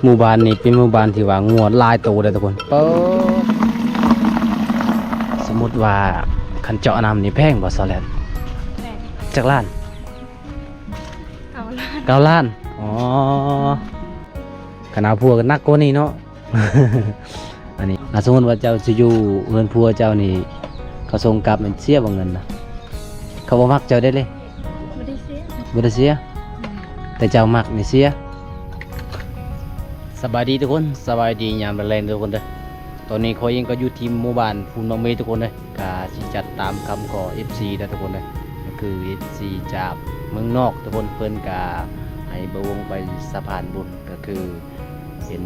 ໝູ່ບ້ານນີ້ເປັນໝູ່ບ້ານທີ່ວ່າງົວຫຼາຍໂຕເດ້ທຸກຄົນ. ເປີດ ສົມມຸດວ່າຄັນເຈາະນ້ຳນີ້ແພງບໍ່ ສາວແລດ? ແພງ. ຈັກລ້ານ? ເກົ້າລ້ານ. ເກົ້າລ້ານ. ອໍ ຄັນເອົາຜົວກໍໜັກກວ່ານີ້ເນາະ. ອັນນີ້ ອ່າ ສົມມຸດວ່າເຈົ້າຊິຢູ່ເຮືອນຜົວເຈົ້ານີ້ ເຂົາສົ່ງກັບແມ່ນເສຍບໍ່ເງິນນະ? ເຂົາບໍ່ມັກເຈົ້າເດ້ເລີຍ? ບໍ່ໄດ້ເສຍ. ບໍ່ໄດ້ເສຍ? ອືມ ແຕ່ເຈົ້າມັກນີ້ເສຍ. ສະບາຍດີທຸກຄົນ ສະບາຍດີຍາມແລງໆ ທຸກຄົນເດີ. ຕອນນີ້ຂ້ອຍເອງກໍຢູ່ທີ່ໝູ່ບ້ານພູນໝາກມີ ທຸກຄົນເດີ. ກະຊິຈັດຕາມຄຳຂໍເອັຟຊີເດີທຸກຄົນເດີ. ກໍຄືເອັຟຊີຈາກເມືອງນອກທຸກຄົນ ເພິ່ນກະໃຫ້ບ່າວວົງໄປສະພານບຸນ ກໍຄືເປັນ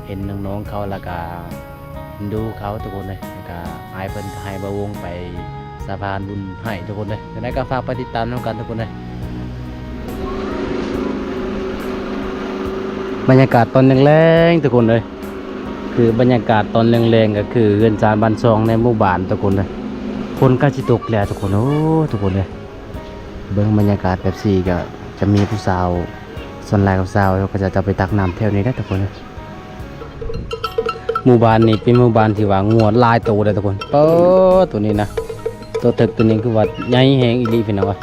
ເຫັນນ້ອງໆເຂົາ ແລ້ວກະເອັນດູເຂົາທຸກຄົນເລີຍ. ແລ້ວກະອ້າຍເພິ່ນກະໃຫ້ບ່າວວົງໄປສະພານບຸນໃຫ້ທຸກຄົນເລີຍ. ຈັ່ງໃດກໍຝາກໄປຕິດຕາມນຳກັນທຸກຄົນເລີຍ. ບັນຍາກາດຕອນແລງໆ ທຸກຄົນເລີຍ. ຄືບັນຍາກາດຕອນແລງໆ ກໍຄືເຮືອນຊານບ້ານຊ່ອງໃນໝູ່ບ້ານທຸກຄົນເລີຍ. ຝົນໃກ້ຊິຕົກແລ້ວທຸກຄົນ. ໂອ້ ທຸກຄົນເລີຍ. ເບິ່ງບັນຍາກາດແບບຊີ້ກໍຈະມີຜູ້ສາວ ສ່ວນຫຼາຍກໍສາວ ເຂົາເຈົ້າຈະໄປຕັກນ້ຳແຖວນີ້ແຫຼະທຸກຄົນ. ໝູ່ບ້ານນີ້ເປັນໝູ່ບ້ານທີ່ວ່າງົວຫຼາຍໂຕເດ້ທຸກຄົນ. ເປີດ ໂຕນີ້ນະ ໂຕເຖິກໂຕນີ້ຄືວ່າໃຫຍ່ແຮງອີ່ຫຼີພີ່ນ້ອງເອີຍ.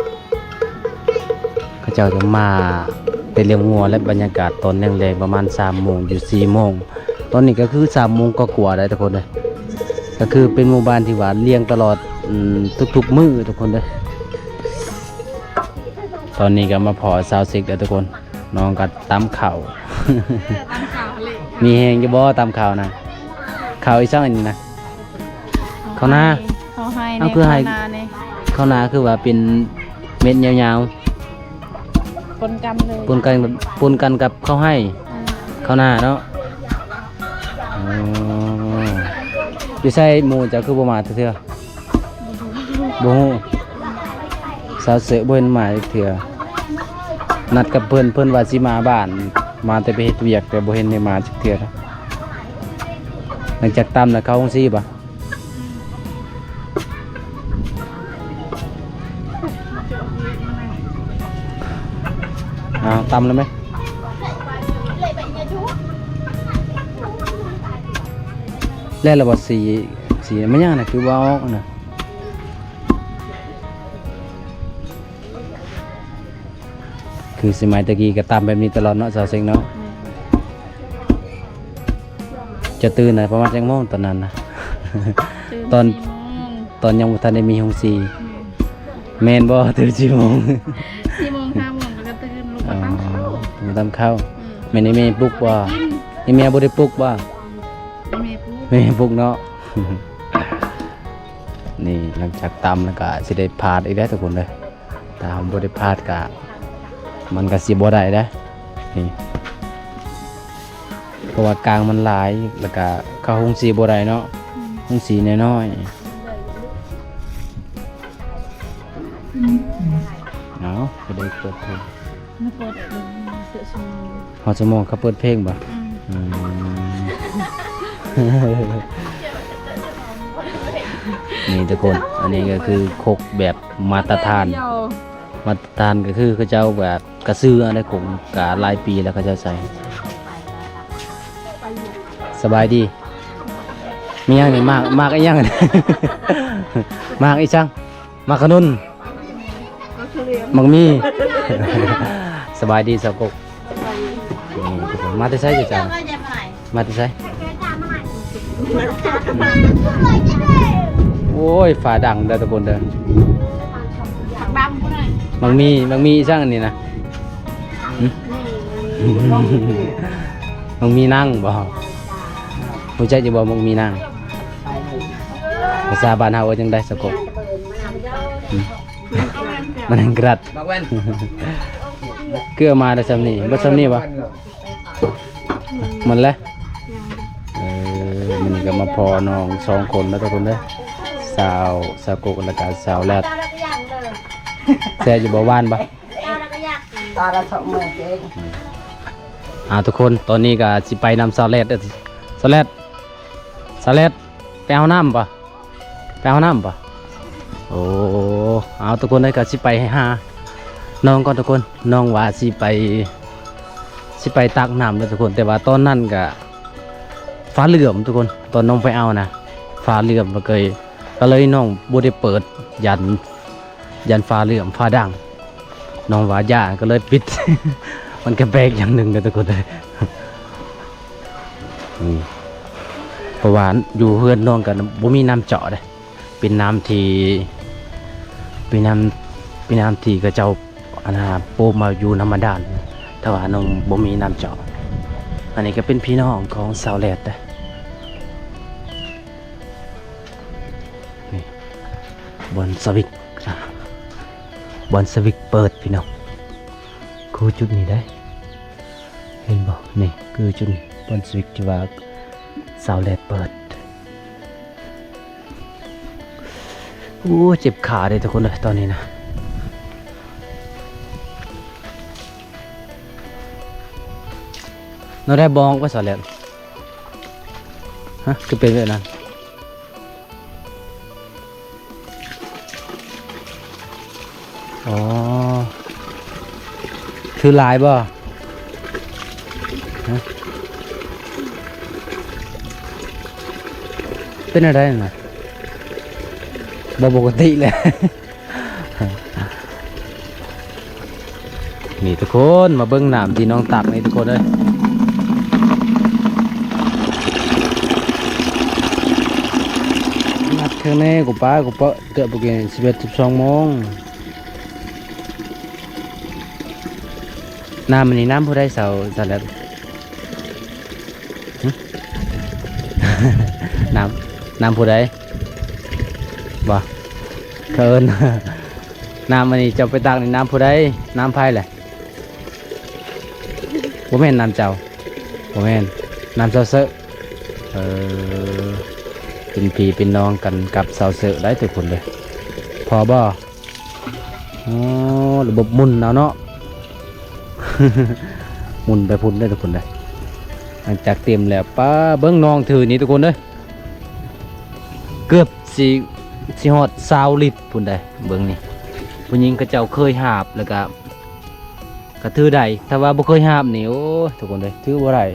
ເຂົາເຈົ້າຈະມາແຕ່ລ້ຽງງົວ ແລະ ບັນຍາກາດຕອນແລງໆ ປະມານສາມໂມງ ຢູ່ສີ່ໂມງ ຕອນນີ້ກໍຄືສາມໂມງກວ່າໆ ໄດ້ທຸກຄົນເດີ. ກໍຄືເປັນໝູ່ບ້ານທີ່ວ່າລ້ຽງຕະຫຼອດ ອືມ ທຸກໆມື້ທຸກຄົນເດີ. ຕອນນີ້ກໍມາພໍ້ສາວເຊັກແລ້ວທຸກຄົນ ນ້ອງກໍຕຳເຂົ້າ. ເອີ ຕຳເຂົ້າເລີຍ. ມີແຮງຢູ່ບໍ່ຕຳເຂົ້ານະ? ເຂົ້າອີ່ສັງອັນນີ້ນະ? ເຂົ້ານາ. ເຂົ້າໄຮ່. ເອົາ ນີ້ ຄືໄຮ່ ເຂົ້ານານີ້ ເຂົ້ານາຄືວ່າເປັນເມັດຍາວໆ ປົນກັນເລີຍ ປົນກັນ ປົນກັນກັບເຂົ້າໄຮ່. ເອີ ເຂົ້ານາເນາະ. ອໍ ຢູ່ໃສໝູ່ເຈົ້າຄືບໍ່ມາຈັກເທື່ອ? ບໍ່ຮູ້. ສາວເສິກບໍ່ເຫັນມາຈັກເທື່ອ. ນັດກັບເພິ່ນ ເພິ່ນວ່າຊິມາບ້ານ ມາແຕ່ໄປເຮັດວຽກ ແຕ່ບໍ່ເຫັນໄດ້ມາຈັກເທື່ອ. ຫຼັງຈາກຕຳແລ້ວເຂົ້າໂຮງສີບໍ່? ອ້າວ ຕຳແລ້ວໄໝ? ແລ້ວລະບໍ່? ສີ ສີມັນຍັງນະ ຄືບໍ່ເອົາອອກນະ? ຄືສະໄໝແຕ່ກີ້ກໍຕຳແບບນີ້ຕະຫຼອດເນາະ ສາວເຊັກເນາະ. ແມ່ນ. ເຈົ້າຕື່ນນະປະມານຈັກໂມງຕອນນັ້ນນະ? ຕື່ນ ຕອນ ສີ່ໂມງ ຕອນຍັງບໍ່ທັນໄດ້ມີໂຮງສີ. ແມ່ນ. ແມ່ນບໍ່? ຕື່ນສີ່ໂມງ ສີ່ໂມງ ຫ້າໂມງ ແລ້ວກໍຕື່ນ ລຸກມາຕຳເຂົ້າ. ອໍ ຕຳເຂົ້າ. ອືມ. ແມ່ນອີ່ແມ່ປຸກບໍ່? ອີ່ແມ່ບໍ່ໄດ້ປຸກບໍ່? ແມ່ປຸກ ແມ່ປຸກເນາະ. ນີ້ ຫຼັງຈາກຕຳແລ້ວກໍຊິໄດ້ພາດອີກແລ້ວທຸກຄົນເດີ. ຖ້າເຮົາບໍ່ໄດ້ພາດກະ ມັນກະຊິບໍ່ໄດ້ເດ້ ນີ້ ເພາະວ່າກາງມັນຫຼາຍ ແລ້ວກະເຂົ້າໂຮງສີບໍ່ໄດ້ເນາະ. ອືມ. ໂຮງສີນ້ອຍໆ. ເອົາ ຜູ້ໃດເປີດເພງ? ມາເປີດເພງ ເປີດຊົ່ວໂມງ. ຮອດຊົ່ວໂມງເຂົາເປີດເພງບໍ່? ອືມ. ອືມ. ນີ້ທຸກຄົນ ອັນນີ້ກໍຄືຄົກແບບມາດຕະຖານ ມາດຕະຖານກໍຄືເຂົາເຈົ້າແບບກະຊື້ເອົາໄດ້ ຄົກກະຫຼາຍປີແລ້ວເຂົາເຈົ້າໃຊ້. ສະບາຍດີ. ມີຫຍັງນີ້? ໝາກ ໝາກອີ່ຫຍັງ? ໝາກອີ່ສັງ? ໝາກຂະໜຸນ ໝາກມີ. ສະບາຍດີສາວກົກ. ນີ້ທຸກຄົນ ມາແຕ່ໃສເຈົ້າ? ມາແຕ່ໃສ? ໂອ້ຍ ຟ້າດັງເດີທຸກຄົນເດີ. ໝາກມີ ໝາກມີອີ່ສັງອັນນີ້ນະ? ຫຶ? ໝາກມີນັງບໍ່? ຮູ້ຈັກຢູ່ບໍ່ ໝາກມີນັງ? ພາສາບ້ານເຮົາເອີ້ນຈັ່ງໃດສາກົກ? ມັນແຮງກະລັດ ໝາກແວ່ນ. ເກືອມາໄດ້ຊ່ຳນີ້ ເບິດຊ່ຳນີ້ບໍ່? ໝົດແລ້ວ. ເອີ ມື້ນີ້ກໍມາພໍ້ນ້ອງສອງຄົນແລ້ວທຸກຄົນເດີ ສາວ ສາວກົກ ແລ້ວກໍສາວແລັດ. ແຊບຢູ່ບໍ່? ຫວານບໍ່? ຕາລະສອງໝື່ນເອງ. ອ່າ ທຸກຄົນ ຕອນນີ້ກໍຊິໄປນຳສາວແລັດເດີ ສາວແລັດ ສາວແລັດ ໄປເອົານ້ຳບໍ່? ໄປເອົານ້ຳບໍ່? ໂອ້ ເອົາ ທຸກຄົນເອີຍ ກໍຊິໄປຫານ້ອງກ່ອນທຸກຄົນ. ນ້ອງວ່າຊິໄປ ຊິໄປຕັກນ້ຳເດີທຸກຄົນ ແຕ່ວ່າຕອນນັ້ນກະຟ້າເຫຼື້ອມທຸກຄົນ ຕອນນ້ອງໄປເອົານະ ຟ້າເຫຼື້ອມ ກໍເລີຍ ກໍເລີຍນ້ອງບໍ່ໄດ້ເປີດ ຢ້ານ ຢ້ານຟ້າເຫຼື້ອມຟ້າດັງ ນ້ອງວ່າຢ້ານ ກໍເລີຍປິດ ມັນກະແປກຢ່າງໜຶ່ງເດີທຸກຄົນເດີ ອືມ ເພາະວ່າຢູ່ເຮືອນນ້ອງກໍບໍ່ມີນ້ຳເຈາະເດ້ ເປັນນ້ຳທີ່ ເປັນນ້ຳ ເປັນນ້ຳທີ່ເຂົາເຈົ້າ ອັນນ່າ ໂປມມາຢູ່ນຳບາດານ ແຕ່ວ່ານ້ອງບໍ່ມີນ້ຳເຈາະ. ອັນນີ້ກໍເປັນພີ່ນ້ອງຂອງສາວແລດເດ້ ນີ້ ບ່ອນສະວິກ ອ່າ ບ່ອນສະວິກເປີດ ພີ່ນ້ອງ ຄືຈຸດນີ້ເດ້ ເຫັນບໍ່? ນີ້ຄືຈຸດນີ້ ບ່ອນສະວິກທີ່ວ່າສາວແລດເປີດ. ໂອ້ ເຈັບຂາເດ້ທຸກຄົນເອີຍ ຕອນນີ້ນະ ເນາະ ໄດ້ບອງວ່າສາວແລດ ຮະ ຄືເປັນແບບນັ້ນ? ອໍ ຖືຫຼາຍບໍ່? ຮະ ເປັນແນວໃດນະ? ບໍ່ປົກກະຕິແຫຼະ. ນີ້ທຸກຄົນ ມາເບິ່ງນ້ຳທີ່ນ້ອງຕັກນີ້ທຸກຄົນເອີຍ ນັດເທື່ອແນ່ ກູປາ ກູປາ ເກືອບບໍ່ເກີນສິບເອັດ ສິບສອງໂມງ. ນ້ຳອັນນີ້ນ້ຳຜູ້ໃດ ສາວ ສາວແລັດ? ຫຶ? ນ້ຳ ນ້ຳຜູ້ໃດ? ບໍ່ ເຂົາເອີ້ນ ນ້ຳອັນນີ້ເຈົ້າໄປຕັກນີ້ນ້ຳຜູ້ໃດ? ນ້ຳໃຜແຫຼະ? ບໍ່ແມ່ນນ້ຳເຈົ້າ ບໍ່ແມ່ນ ນ້ຳສາວເສີ. ເອີ ເປັນພີ່ເປັນນ້ອງກັນກັບສາວເສີໄດ໋ທຸກຄົນເດີ. ພໍບໍ່? ອໍ ລະບົບໝູນເອົາເນາະ ໝູນໄປພຸ້ນເດີທຸກຄົນເດີ. ຫຼັງຈາກເຕັມແລ້ວ ປ້າ ເບິ່ງນ້ອງຖືນີ້ທຸກຄົນເດີ ເກືອບຊິ ຊິຮອດຊາວລິດພຸ້ນເດີ. ເບິ່ງນີ້ ຜູ້ຍິງເຂົາເຈົ້າເຄີຍຫາບ ແລ້ວກະ ກະຖືໄດ້ ຖ້າວ່າບໍ່ເຄີຍຫາບນີ້ ໂອ້ຍ ທຸກຄົນເອີຍ ຖືບໍ່ໄດ້.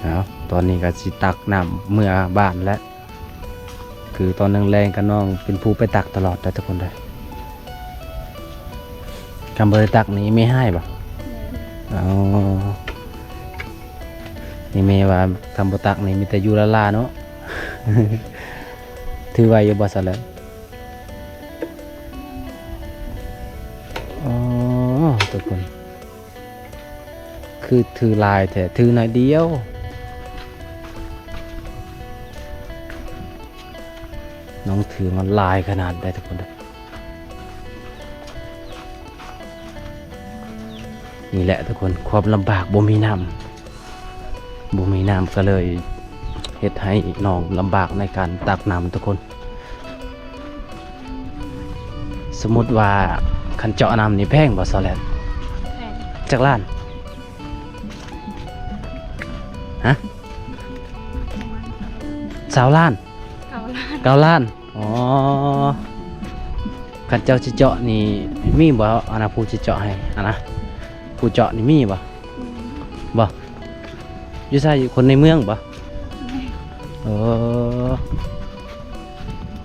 ເອົາ ຕອນນີ້ກໍຊິຕັກນ້ຳເມືອບ້ານແລ້ວ ຄືຕອນແລງໆກໍນ້ອງເປັນຜູ້ໄປຕັກຕະຫຼອດເດີທຸກຄົນເດີ. ຄັນບໍ່ໄດ້ຕັກນີ້ແມ່ຮ້າຍບໍ່? ແມ່ນ. ອໍ ນີ້ແມ່ວ່າຄັນບໍ່ຕັກນີ້ມີແຕ່ຢູ່ລ້າໆເນາະ. ຖືໄຫວຢູ່ບໍ່ສະແລະ? ອໍ ທຸກຄົນ ຄືຖືຫຼາຍແທ້ ຖືໜ້ອຍດຽວ ນ້ອງຖືມາຫຼາຍຂະໜາດໃດທຸກຄົນ. ນີ້ແຫຼະທຸກຄົນ ຄວາມລຳບາກບໍ່ມີນ້ຳ ບໍ່ມີນ້ຳກໍເລີຍເຮັດໃຫ້ນ້ອງລຳບາກໃນການຕັກນ້ຳທຸກຄົນ. ສົມມຸດວ່າຄັນເຈາະນ້ຳນີ້ແພງບໍ່ສາວແລັດ? ແພງ. ຈັກລ້ານ? ຮະ? ຊາວລ້ານ? ເກົ້າລ້ານ. ເກົ້າລ້ານ. ອໍ ຄັນເຈົ້າຊິເຈາະນີ້ມີບໍ່ ອັນນະ ຜູ້ຊິເຈາະໃຫ້ ອັນນະ ຜູ້ເຈາະນີ້ມີບໍ່? ບໍ່. ຢູ່ໃສ? ຄົນໃນເມືອງບໍ່? ເອີ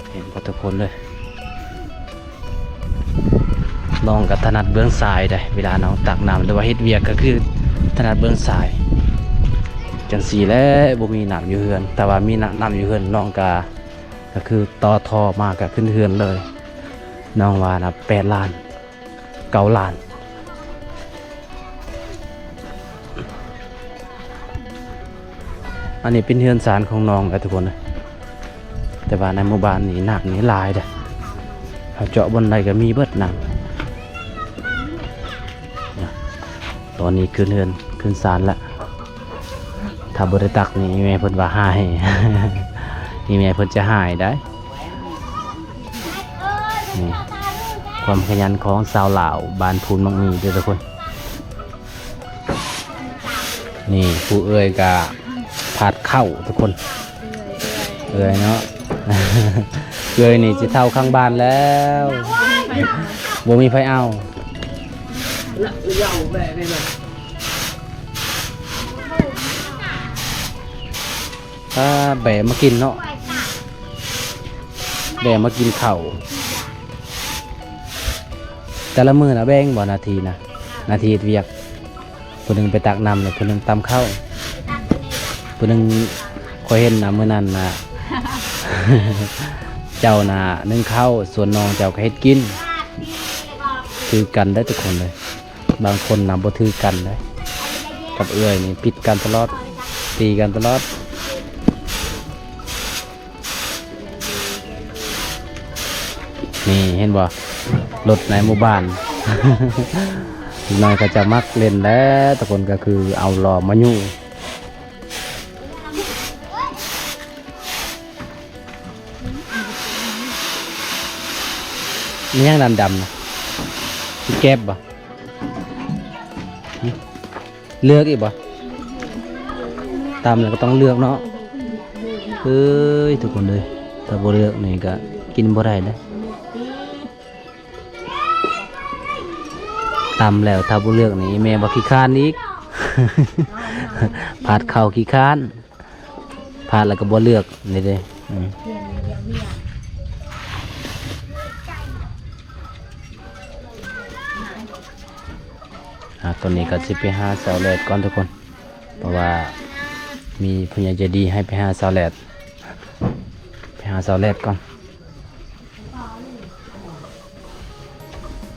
ເຫັນບໍ່ທຸກຄົນເລີຍ ນ້ອງກໍຖະໜັດເບື້ອງຊ້າຍເດ້ ເວລານ້ອງຕັກນ້ຳ ຫຼືວ່າເຮັດວຽກກໍຄືຖະໜັດເບື້ອງຊ້າຍ. ຈັ່ງຊີ້ແຫຼະ ບໍ່ມີນ້ຳຢູ່ເຮືອນ ຖ້າວ່າມີນ້ຳ ນ້ຳຢູ່ເຮືອນ ນ້ອງກໍ ກໍຄືຕໍ່ທໍ່ມາກໍຂຶ້ນເຮືອນເລີຍ. ນ້ອງວ່ານະ ແປດລ້ານ ເກົ້າລ້ານ. ອັນນີ້ເປັນເຮືອນຊານຂອງນ້ອງເດີທຸກຄົນເດີ ແຕ່ວ່າໃນໝູ່ບ້ານນີ້ນ້ຳນີ້ຫຼາຍເດ້ ເຮົາເຈາະບ່ອນໃດກໍມີເບິດນ້ຳ. ຕອນນີ້ຂຶ້ນເຮືອນ ຂຶ້ນຊານລະ ຖ້າບໍ່ໄດ້ຕັກນີ້ ອີແມ່ເພິ່ນວ່າຮ້າຍ ອີແມ່ເພິ່ນຈະຮ້າຍໄດ໋. ນີ້ ຄວາມຂະຫຍັນຂອງຊາວລາວບ້ານພູນໝາກມີເດີທຸກຄົນ. ນີ້ ຜູ້ເອື້ອຍກະພາດເຂົ້າທຸກຄົນ ເອື້ອຍເນາະ ເອື້ອຍນີ້ຊິເຖົ້າຂ້າງບ້ານແລ້ວ ບໍ່ມີໃຜເອົາ. ອ່າ ແບມາກິນເນາະ ແບມາກິນເຂົ້າ. ແຕ່ລະມື້ນະແບ່ງບໍ່ໜ້າທີ່ນະ ໜ້າທີ່ເຮັດວຽກ? ຜູ້ໜຶ່ງໄປຕັກນ້ຳ ແລ້ວຜູ້ໜຶ່ງຕຳເຂົ້າ ຜູ້ໜຶ່ງ ຂ້ອຍເຫັນນະ ມື້ນັ້ນນະ ເຈົ້ານະໜຶ້ງເຂົ້າ ສ່ວນນ້ອງເຈົ້າກໍເຮັດກິນ ຖືກັນໄດ໋ທຸກຄົນເລີຍ. ບາງຄົນນະບໍ່ຖືກັນເດ້ ກັບເອື້ອຍນີ້ຜິດກັນຕະຫຼອດ ຕີກັນຕະຫຼອດ. ນີ້ເຫັນບໍ່ ລົດໃນໝູ່ບ້ານ ເດັກນ້ອຍເຂົາເຈົ້າມັກຫຼິ້ນແຫຼະ ທຸກຄົນ ກໍຄືເອົາລໍ້ມາຍູ້. ມີຫຍັງດຳໆນະ ຊິແກັບບໍ່? ເລືອກອີກບໍ່? ຕຳແລ້ວກໍຕ້ອງເລືອກເນາະ. ເອີຍ ທຸກຄົນເອີຍ ຖ້າບໍ່ເລືອກນີ້ກໍກິນບໍ່ໄດ້ເດ້. ຕຳແລ້ວຖ້າບໍ່ເລືອກນີ້ ແມ່ວ່າຂີ້ຄ້ານອີກ ພາດເຂົ້າຂີ້ຄ້ານ. ພາດແລ້ວກໍບໍ່ເລືອກນີ້ເດ້. ອືມ ອ່າ ຕອນນີ້ກໍຊິໄປຫາສາວແຫຼດກ່ອນທຸກຄົນ ເພາະວ່າມີຜູ້ໃຫຍ່ໃຈດີໃຫ້ໄປຫາສາວແຫຼດ ໄປຫາສາວແຫຼດກ່ອນ.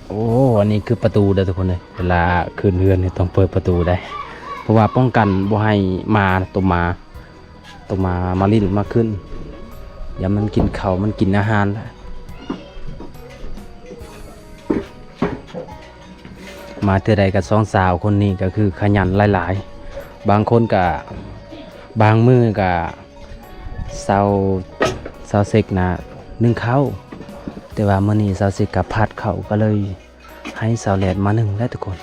ໂອ້ ອັນນີ້ຄືປະຕູເດີທຸກຄົນເອີຍ ເວລາຂຶ້ນເຮືອນນີ້ຕ້ອງເປີດປະຕູໄດ໋ ເພາະວ່າປ້ອງກັນບໍ່ໃຫ້ໝາ ໂຕໝາ ໂຕໝາມາຫຼິ້ນມາຂຶ້ນ ຢ້ານມັນກິນເຂົ້າ ມັນກິນອາຫານ. ມາເທື່ອໃດກໍສອງສາວຄົນນີ້ກໍຄືຂະຫຍັນຫຼາຍໆ ບາງຄົນກໍ ບາງມື້ກໍ ສາວ ສາວເຊັກນະໜຶ້ງເຂົ້າ ແຕ່ວ່າມື້ນີ້ສາວເຊັກກໍພາດເຂົ້າ ກໍເລີຍໃຫ້ສາວແຫຼດມາໜຶ້ງແຫຼະທຸກຄົນ.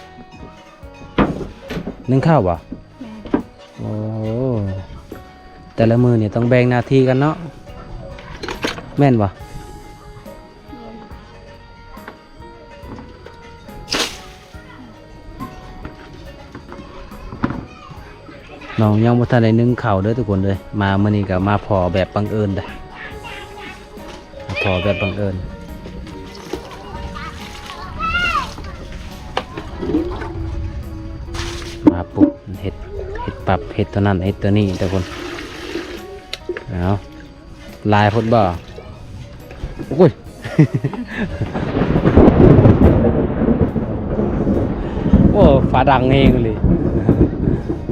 ໜຶ້ງເຂົ້າບໍ່? ແມ່ນ. ໂອ້ ແຕ່ລະມື້ນີ້ຕ້ອງແບ່ງໜ້າທີ່ກັນເນາະ ແມ່ນບໍ່? ແມ່ນ. ນ້ອງຍັງບໍ່ທັນໄດ້ໜຶ້ງເຂົ້າເດີທຸກຄົນເດີ ມາມື້ນີ້ກໍມາພໍ້ແບບບັງເອີນເດີ ພໍ້ແບບບັງເອີນ ມາປຸບເຮັດ ເຮັດປັບ ເຮັດຕົວນັ້ນເຮັດຕົວນີ້ທຸກຄົນ. ເອົາ ຫຼາຍໂພດບໍ່? ໂອ້ຍ ໂອ້ ຟ້າດັງແຮງອີ່ຫຼີ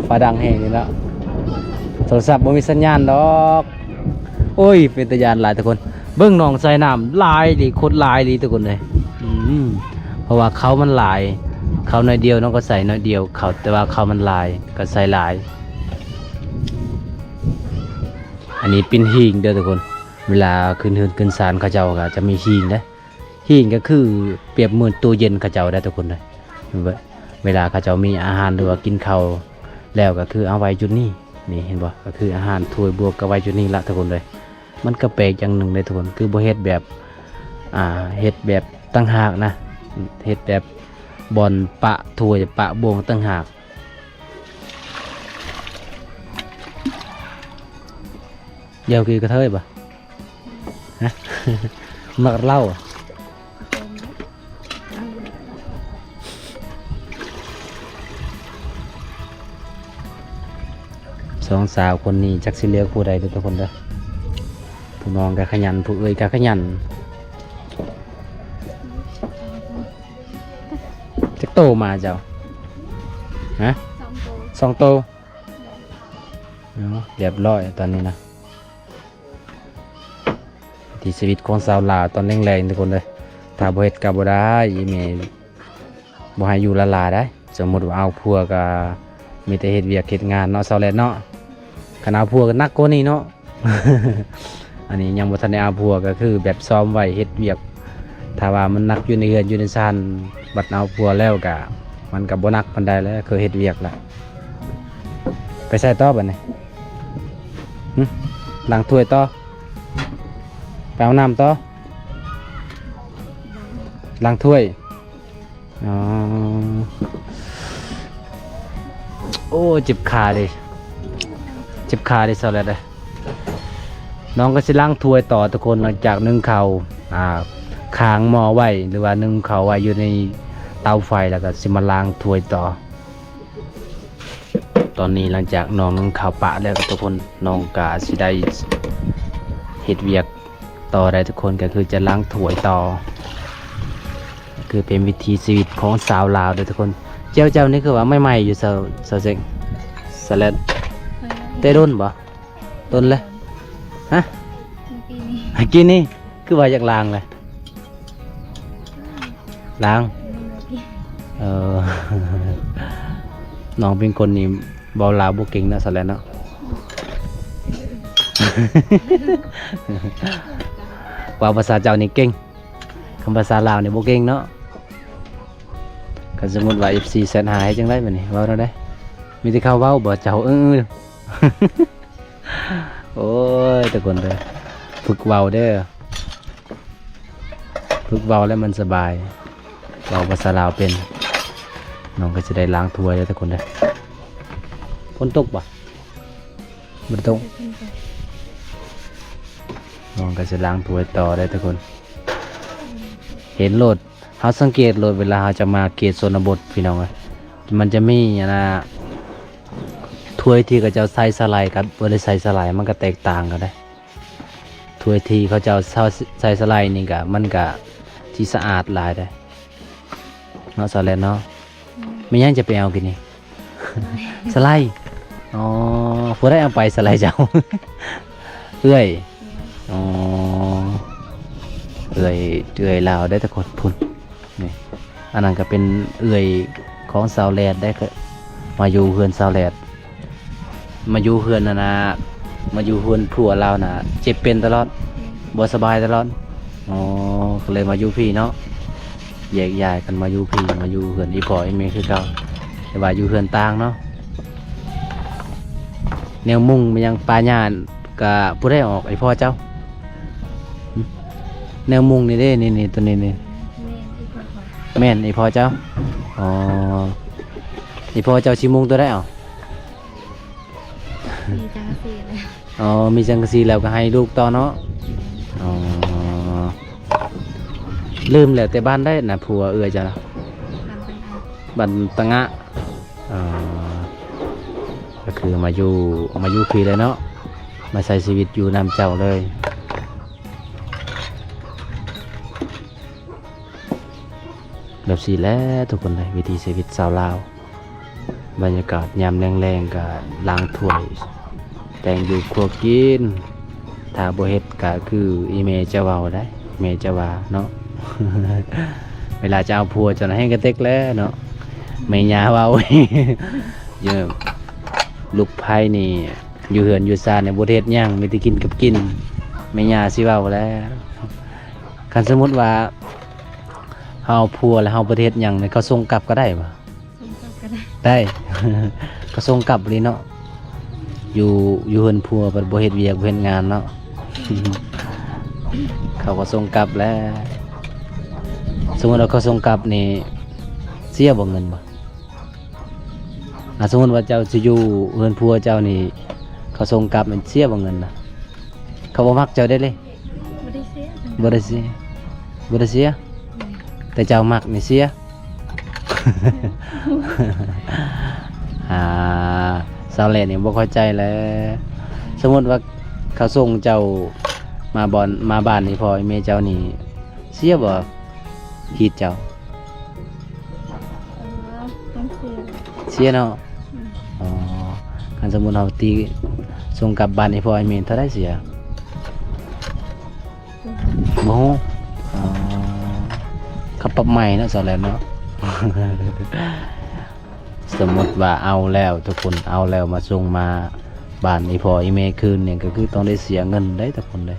ຟ້າດັງແຮງນີ້ເນາະ ໂທລະສັບບໍ່ມີສັນຍານດອກ. ໂອ້ຍ ເປັນຕາຢ້ານຫຼາຍທຸກຄົນ ເບິ່ງໜອງໃສ່ນ້ຳຫຼາຍອີ່ຫຼີ ໂຄດຫຼາຍອີ່ຫຼີທຸກຄົນເອີຍ. ອືມ ເພາະວ່າເຂົ້າມັນຫຼາຍ ເຂົ້າໜ້ອຍດຽວເນາະ ກໍໃສ່ໜ້ອຍດຽວ ເຂົ້າ ແຕ່ວ່າເຂົ້າມັນຫຼາຍ ກໍໃສ່ຫຼາຍ. ອັນນີ້ເປັນຫີງເດີທຸກຄົນ ເວລາຂຶ້ນເຮືອນຂຶ້ນຊານເຂົາເຈົ້າກໍຈະມີຫີງເດ້. ຫີງກໍຄືປຽບເໝືອນຕູ້ເຢັນເຂົາເຈົ້າໄດ໋ທຸກຄົນເດີ ເວ ເວລາເຂົາເຈົ້າມີອາຫານ ຫຼືວ່າກິນເຂົ້າແລ້ວກໍຄືເອົາໄວ້ຈຸດນີ້ ນີ້ເຫັນບໍ່ ກໍຄືອາຫານຖ້ວຍບວກກໍໄວ້ຈຸດນີ້ລະທຸກຄົນເດີ. ມັນກໍແປກຢ່າງໜຶ່ງເດ້ທຸກຄົນ ຄືບໍ່ເຮັດແບບ ອ່າ ເຮັດແບບຕ່າງຫາກນະ ເຮັດແບບບ່ອນປະຖ້ວຍປະບ່ວງຕ່າງຫາກ. ດຽວກີກະເທີຍບໍ່? ຮະ? ມັກເຫຼົ້າ. ສອງສາວຄົນນີ້ຈັກຊິເລືອກຜູ້ໃດເດີທຸກຄົນເດີ. ຜູ້ນ້ອງກໍຂະຫຍັນ ຜູ້ເອື້ອຍກໍຂະຫຍັນ. ຈັກໂຕໝາເຈົ້າ? ຮະ? ສອງໂຕ ສອງໂຕ. ເນາະ ຮຽບຮ້ອຍຕອນນີ້ນະ. ວິຖີຊີວິດຂອງຊາວລາວຕອນແລງໆ ທຸກຄົນເອີຍ ຖ້າບໍ່ເຮັດກໍບໍ່ໄດ້ ອີ່ແມ່ບໍ່ໃຫ້ຢູ່ລ້າໆໄດ໋. ສົມມຸດວ່າເອົາຜົວກໍມີແຕ່ເຮັດວຽກເຮັດງານເນາະ ຊາວແລດເນາະ. ຄັນເອົາຜົວກໍໜັກກວ່ານີ້ເນາະ. ອັນນີ້ຍັງບໍ່ທັນໄດ້ເອົາຜົວ ກໍຄືແບບຊ້ອມໄວ້ເຮັດວຽກ ຖ້າວ່າມັນໜັກຢູ່ໃນເຮືອນຢູ່ໃນຊານ ບັດເອົາຜົວແລ້ວກະ ມັນກະບໍ່ໜັກປານໃດແລ້ວ ຄືເຮັດວຽກລະ. ໄປໃສຕໍ່ບັດນີ້? ຫຶ? ລ້າງຖ້ວຍຕໍ່? ໄປເອົານ້ຳຕໍ່? ລ້າງຖ້ວຍ? ເອີ ອໍ ໂອ້ ເຈັບຂາເດ້ ເຈັບຂາເດ້ ສາວແລັດເອີຍ. ນ້ອງກໍຊິລ້າງຖ້ວຍຕໍ່ທຸກຄົນ ຫຼັງຈາກໜຶ້ງເຂົ້າ ອ່າ ຄ້າງໝໍ້ໄວ້ ຫຼືວ່າໜຶ້ງເຂົ້າໄວ້ຢູ່ໃນເຕົາໄຟ ແລ້ວກໍຊິມາລ້າງຖ້ວຍຕໍ່. ຕອນນີ້ຫຼັງຈາກນ້ອງໜຶ້ງເຂົ້າປະແລ້ວທຸກຄົນ ນ້ອງກໍຊິໄດ້ເຮັດວຽກຕໍ່ໄດ້ທຸກຄົນ ກໍຄືຈະລ້າງຖ້ວຍຕໍ່ ຄືເປັນວິຖີຊີວິດຂອງຊາວລາວເດີທຸກຄົນ. ແຈ່ວເຈົ້ານີ້ຄືວ່າໃໝ່ໆຢູ່ ສາວ ສາວເຊັງ ສາວແລັດ ແຕ່ດົນບໍ່? ດົນແລ້ວ ຮະ? ກິນນີ້ ຄືວ່າຢາກລ້າງແຫຼະ ລ້າງ ເອີ ນ້ອງເປັນຄົນນີ້ເວົ້າລາວບໍ່ເກັ່ງເນາະ ສາວແລັດເນາະ. ເວົ້າພາສາເຈົ້ານີ້ເກັ່ງ ຄຳພາສາລາວນີ້ບໍ່ເກັ່ງເນາະ. ຄັນສົມມຸດວ່າເອັຟຊີແຊັດຫາ ເຮັດຈັ່ງໃດບາດນີ້ ເວົ້າແນວໃດ? ມີແຕ່ເຂົາເວົ້າບໍ່ ເຈົ້າ ເອີ ໂອ້ຍ ທຸກຄົນເດີ ຝຶກເວົ້າເດີ ຝຶກເວົ້າແລ້ວມັນສະບາຍ ເວົ້າພາສາລາວເປັນ. ນ້ອງກໍຈະໄດ້ລ້າງຖ້ວຍແລ້ວທຸກຄົນເດີ. ຝົນຕົກບໍ່? ບໍ່ໄດ້ຕົກ. ນ້ອງກໍຈະລ້າງຖ້ວຍຕໍ່ໄດ້ທຸກຄົນ ເຫັນໂລດ. ເຮົາສັງເກດໂລດ ເວລາເຮົາຈະມາເຂດຊົນນະບົດ ພີ່ນ້ອງເອີຍ ມັນຈະມີອັນນ່າ ຖ້ວຍທີ່ເຂົາເຈົ້າໃສ່ສາຫຼ່າຍກັບບໍ່ໄດ້ໃສ່ສາຫຼ່າຍ ມັນກໍແຕກຕ່າງກັນເດ້. ຖ້ວຍທີ່ເຂົາເຈົ້າໃສ່ສາຫຼ່າຍນີ້ກະ ມັນກະຊິສະອາດຫຼາຍເດ້ເນາະ ສາວແລັດເນາະ. ແມ່ນຫຍັງຈະໄປເອົາກິນນີ້? ສາຫຼ່າຍ. ອໍ ຜູ້ໃດເອົາໄປສາຫຼ່າຍເຈົ້າ? ເອື້ອຍ. ອໍ ເອື້ອຍ ເອື້ອຍລາວໄດ້ແຕ່ຄົນພຸ້ນ. ນີ້ ອັນນັ້ນກໍເປັນເອື້ອຍຂອງສາວແລດໄດ້ ມາຢູ່ເຮືອນສາວແລດ ມາຢູ່ເຮືອນນັ້ນນະ ມາຢູ່ເຮືອນຜົວລາວນະ ເຈັບເປັນຕະຫຼອດ ບໍ່ສະບາຍຕະຫຼອດ. ອໍ ກໍເລີຍມາຢູ່ພີ້ເນາະ ແຍກຍ້າຍກັນມາຢູ່ພີ້ ມາຢູ່ເຮືອນອີ່ພໍ່ອີ່ແມ່ຄືເກົ່າ ແຕ່ວ່າຢູ່ເຮືອນຕ່າງເນາະ. ແນວມຸງແມ່ນຫຍັງ ປາຫຍ້າ ກະຜູ້ໃດອອກ ອີ່ພໍ່ເຈົ້າ? ຫຶ? ແນວມຸງນີ້ເດ້ ນີ້ໆ ໂຕນີ້ນີ້ ແມ່ນອີ່ພໍ່ເຈົ້າ. ອໍ ອີ່ພໍ່ເຈົ້າຊິມຸງໂຕໃດເອົາ? ມີສັງກະສີແລ້ວ ອໍ ມີສັງກະສີແລ້ວກໍໃຫ້ລູກຕໍ່ເນາະ. ອໍ ລືມແລ້ວ ແຕ່ບ້ານໃດນະ ຜົວເອື້ອຍເຈົ້ານະ? ບ້ານຕະງະ ບ້ານຕະງະ. ອໍ ກໍຄືມາຢູ່ ມາຢູ່ພີ້ເລີຍເນາະ ມາໃຊ້ຊີວິດຢູ່ນຳເຈົ້າເລີຍ. ແບບຊີ້ແຫຼະທຸກຄົນເອີຍ ວິຖີຊີວິດຊາວລາວ. ບັນຍາກາດຍາມແລງໆ ກໍລ້າງຖ້ວຍ ແຕ່ງຢູ່ຄົວກິນ. ຖ້າບໍ່ເຮັດກໍຄືອີ່ແມ່ຈະເວົ້າໄດ໋ ແມ່ຈະວ່າເນາະ. ເວລາຈະເອົາຜົວເຈົ້ານະ ແຮ່ງກະເຕັກແຫຼະເນາະ ແມ່ຍ່າເວົ້າ. ເອີ ລູກໃພ້ນີ້ ຢູ່ເຮືອນຢູ່ຊານນີ້ບໍ່ໄດ້ເຮັດຫຍັງ ມີແຕ່ກິນກັບກິນ ແມ່ຍ່າຊິເວົ້າແຫຼະ. ຄັນສົມມຸດວ່າເຮົາເອົາຜົວແລ້ວເຮົາບໍ່ໄດ້ເຮັດຫຍັງນີ້ ເຂົາສົ່ງກັບກໍໄດ້ບໍ່? ສົ່ງກັບກໍໄດ້ ໄດ້. ເຂົາສົ່ງກັບອີ່ຫຼີເນາະ ຢູ່ ຢູ່ເຮືອນຜົວບັດບໍ່ເຮັດວຽກບໍ່ເຮັດງານເນາະ ເຂົາກໍສົ່ງກັບແຫຼະ. ສົມມຸດວ່າເຂົາສົ່ງກັບນີ້ ເສຍບໍ່ເງິນບໍ່? ອ່າ ສົມມຸດວ່າເຈົ້າຊິຢູ່ເຮືອນຜົວເຈົ້ານີ້ ເຂົາສົ່ງກັບແມ່ນເສຍບໍ່ເງິນນະ? ເຂົາບໍ່ມັກເຈົ້າເດ້ເລີຍ. ບໍ່ໄດ້ເສຍ ບໍ່ໄດ້ເສຍ ບໍ່ໄດ້ເສຍ ອືມ ແຕ່ເຈົ້າມັກນີ້ເສຍ. ອ່າ ຊາວແລດນີ້ບໍ່ເຂົ້າໃຈແຫຼະ. ສົມມຸດວ່າເຂົາສົ່ງເຈົ້າມາບ່ອນ ມາບ້ານອີ່ພໍ່ອີ່ແມ່ເຈົ້ານີ້ ເສຍບໍ່? ຂີດເຈົ້າ ເອີ ຕ້ອງເສຍ ເສຍເນາະ. ອືມ ອໍ ຄັນສົມມຸດເຮົາຕີ ສົ່ງກັບບ້ານອີ່ພໍ່ອີ່ແມ່ເທົ່າໃດເສຍ? ບໍ່ຮູ້. ອໍ ເຂົາປັບໃໝ່ເນາະ ສາວແລດເນາະ. ສົມມຸດວ່າເອົາແລ້ວ ທຸກຄົນ ເອົາແລ້ວມາສົ່ງມາບ້ານອີ່ພໍ່ອີ່ແມ່ຄືນນີ້ ກໍຄືຕ້ອງໄດ້ເສຍເງິນເດ້ ທຸກຄົນເດ້.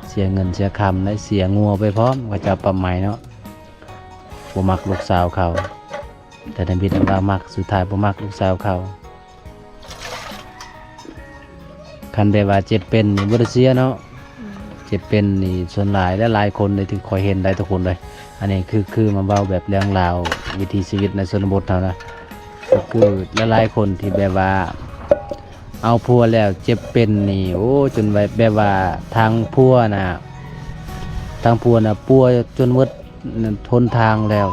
ເສຍເງິນເສຍຄຳໄດ້ ເສຍງົວໄປພ້ອມ ເຂົາເຈົ້າປັບໃໝ່ເນາະ. ບໍ່ມັກລູກສາວເຂົາ ແຕ່ທຳອິດວ່າມັກ ສຸດທ້າຍບໍ່ມັກລູກສາວເຂົາ. ຄັນແບບວ່າເຈັບເປັນນີ້ບໍ່ໄດ້ເສຍເນາະ. ອືມ ເຈັບເປັນນີ້ສ່ວນຫຼາຍ ແລະ ຫຼາຍຄົນເດ້ທີ່ຂ້ອຍເຫັນໄດ້ ທຸກຄົນເດ້ ອັນນີ້ຄື ຄືມາເວົ້າແບບເລື່ອງລາວວິຖີຊີວິດໃນຊົນນະບົດເຮົານະ ກໍຄືຫຼາຍໆຄົນທີ່ແບບວ່າເອົາຜົວແລ້ວເຈັບເປັນນີ້ ໂອ້ ຈົນວ່າແບບວ່າທາງຜົວນະ ທາງຜົວນະປົວຈົນໝົດຫົນທາງແລ້ວ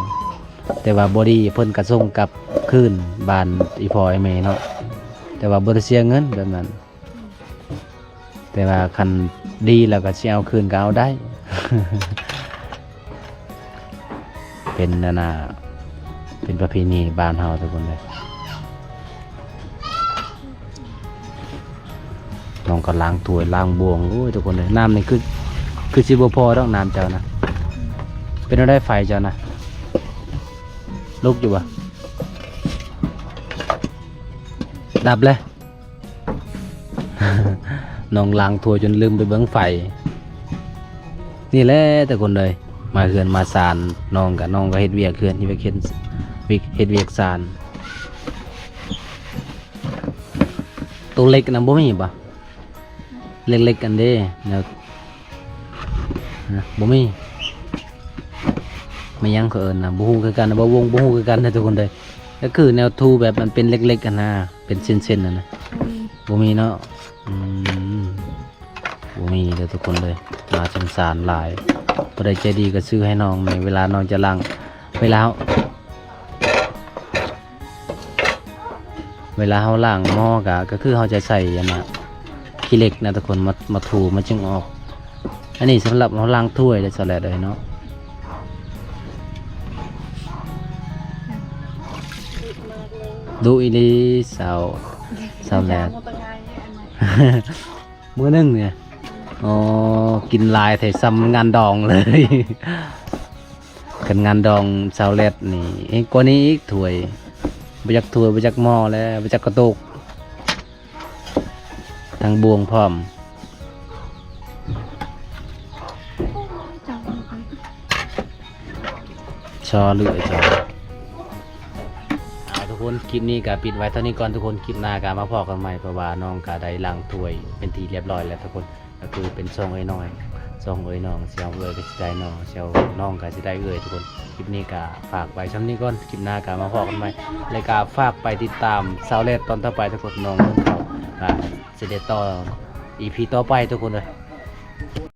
ແຕ່ວ່າບໍ່ດີເພິ່ນກໍສົ່ງກັບຄືນບ້ານອີ່ພໍ່ອີ່ແມ່ເນາະ ແຕ່ວ່າບໍ່ໄດ້ເສຍເງິນແບບນັ້ນ. ແຕ່ວ່າຄັນດີແລ້ວກໍຊິເອົາຄືນກໍເອົາໄດ້ ເປັນອັນນ່າ ເປັນປະເພນີບ້ານເຮົາທຸກຄົນເດີ. ນ້ອງກໍລ້າງຖ້ວຍລ້າງບ່ວງ ໂອ້ຍ ທຸກຄົນເດີ ນ້ຳນີ້ຄື ຄືຊິບໍ່ພໍດອກ ນ້ຳເຈົ້ານະ. ເປັນແນວໃດໄຟເຈົ້ານະ ລຸກຢູ່ບໍ່? ດັບແລ້ວ. ນ້ອງລ້າງຖ້ວຍຈົນລືມໄປເບິ່ງໄຟ. ນີ້ແຫຼະທຸກຄົນເອີຍ ມາເຮືອນມາຊານ ນ້ອງກະ ນ້ອງກະເຮັດວຽກເຮືອນ ເຮັດວຽກ ເຮັດວຽກ ເຮັດວຽກຊານ. ໂຕເລັກນະບໍ່ມີບໍ່? ເລັກໆ ອັນເດ້ ແນວ ນະ ບໍ່ມີ. ແມ່ນຫຍັງເຂົາເອີ້ນນະ ບໍ່ຮູ້ຄືກັນນະ ບໍ່ວົງ ບໍ່ຮູ້ຄືກັນນະທຸກຄົນເດີ. ກໍຄືແນວຖູແບບມັນເປັນເລັກໆ ຫັ້ນນະ ເປັນເສັ້ນໆ ຫັ້ນນະ ອືມ ບໍ່ມີເນາະ. ອືມ ບໍ່ມີເດີທຸກຄົນເດີ ໜ້າສົງສານຫຼາຍ. ຜູ້ໃດໃຈດີກໍຊື້ໃຫ້ນ້ອງແດ່ ເວລານ້ອງຈະລ້າງ ເວລາເຮົາ ເວລາເຮົາລ້າງໝໍ້ກະ ກໍຄືເຮົາຈະໃສ່ອັນນ່າ ຂີ້ເຫຼັກນະທຸກຄົນ ມາ ມາຖູມັນຈຶ່ງອອກ. ອັນນີ້ສຳລັບເຮົາລ້າງຖ້ວຍເດ້ ສາວແລດເອີຍເນາະ. ດຸອີ່ຫຼີສາວ ສາວແລດ. ມື້ໜຶ່ງນີ້ ອໍ ກິນຫຼາຍແທ້ ສ່ຳງານດອງເລີຍ. ຄັນງານດອງສາວແລັດນີ້ ເຮັດກວ່ານີ້ອີກ ຖ້ວຍ ບໍ່ຈັກຖ້ວຍ ບໍ່ຈັກໝໍ້ແລ້ວ ບໍ່ຈັກກະໂຕກ ທັງບ່ວງພ້ອມ. ຊໍເຫຼືອຈອ ເອົາທຸກຄົນ ຄລິບນີ້ກະປິດໄວ້ເທົ່ານີ້ກ່ອນທຸກຄົນ ຄລິບໜ້າກະມາພໍ້ກັນໃໝ່ ເພາະວ່ານ້ອງກະໄດ້ລ້າງຖ້ວຍເປັນທີ່ລຽບຮ້ອຍແລ້ວທຸກຄົນ. ກໍຄືເປັນຊ່ອງເອື້ອຍນ້ອຍ ຊ່ອງເອື້ອຍນ້ອງ ຊິເອົາເອື້ອຍກໍຊິໄດ້ນ້ອງ ຊິເອົານ້ອງກໍຊິໄດ້ເອື້ອຍທຸກຄົນ. ຄລິບນີ້ກໍຝາກໄວ້ຊ່ຳນີ້ກ່ອນ ຄລິບໜ້າກໍມາພໍ້ກັນໃໝ່ ແລະກໍຝາກໄປຕິດຕາມສາວແລດຕອນຕໍ່ໄປທຸກຄົນ. ນ້ອງເຂົາກໍຊິໄດ້ຕໍ່ອີພີຕໍ່ໄປທຸກຄົນເດີ.